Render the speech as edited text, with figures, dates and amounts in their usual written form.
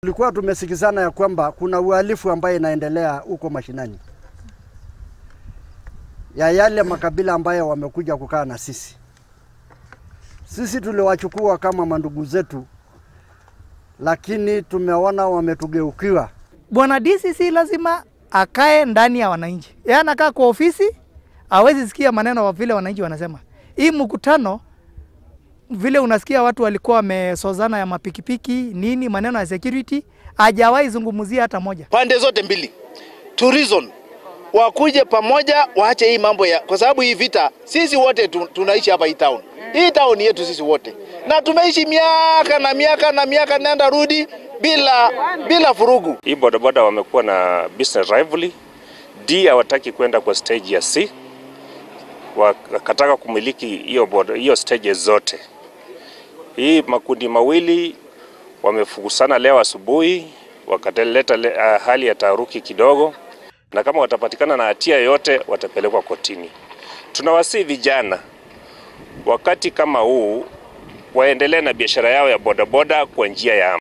Tulikuwa tumesikizana ya kwamba kuna uhalifu ambaye inaendelea huko mashinani ya yale makabila ambayo wamekuja kukaa na sisi. Sisi tuliwachukua kama mandugu zetu, lakini tumeona wametugeukiwa. Bwana DCC lazima akae ndani ya wananchi. Yeye anakaa kwa ofisi, hawezi sikia maneno vile wananchi wanasema. Hii mkutano vile unasikia watu walikuwa wamesozana ya mapikipiki, nini maneno ya security, hajawahi zungumzia hata moja. Pande zote mbili to reason wakuje pamoja, waache hii mambo ya, kwa sababu hii vita sisi wote tunaishi hapa hii town. Hii town yetu sisi wote. Na tumeishi miaka na miaka na miaka nenda rudi bila furugu. Hii bodaboda wamekuwa na business rivalry. D hawataki kwenda kwa stage ya C. Wakataka kumiliki hiyo stage zote. Hii makundi mawili wamefugusana leo asubuhi, wakaleta hali ya taharuki kidogo, na kama watapatikana na hatia yote watapelekwa kotini. Tunawasihi vijana wakati kama huu waendelee na biashara yao ya bodaboda kwa njia ya